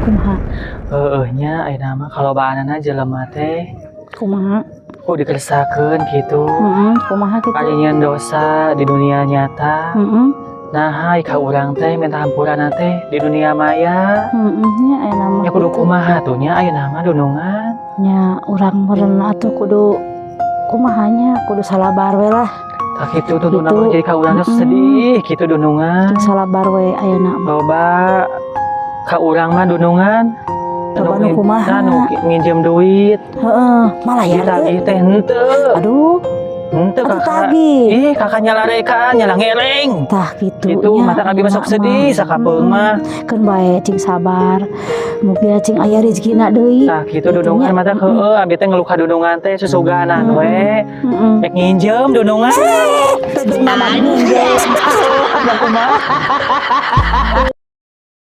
Kumaha? Heueuh nya, ayeuna mah kalobaanana jelema teh Kumaha? Ku dikersakeun kitu. Heeh, kumaha kitu? Kalian dosa di dunia nyata. Nah, hai ka urang teh minta hampurana teh di dunia maya. Heeh nya, ayeuna mah. Ya kudu kumaha tuh nya ayeuna mah, dunungan? Nya urang meureun atuh kudu kumaha nya, kudu salabar we lah. Tah kitu tuh, Gitu. dunungan, jadi ka urang teh sedih kitu, dunungan. Cing salabar we ayeuna mah. Loba ka urang mah, dunungan. Loba nu kumaha? Anu nginjem duit. Heeh, malayar teh. Ditagih teh henteu. Aduh, Henteu atuh kakak. Tagih. Ih, kakak nyalarekan, nyala ngereng. Tah kitu Itu nya, mata kami masuk ayeuna sedih mah. sakapeung mah. Keun bae cing sabar. Mugia cing aya rezekina deui. Tah kitu, dunungan, Itunya. Mata heueuh abi teh ngeluh ka dunungan teh susuganan we. Rek nginjem, dunungan. Tudung mah nginjem. Kumaha?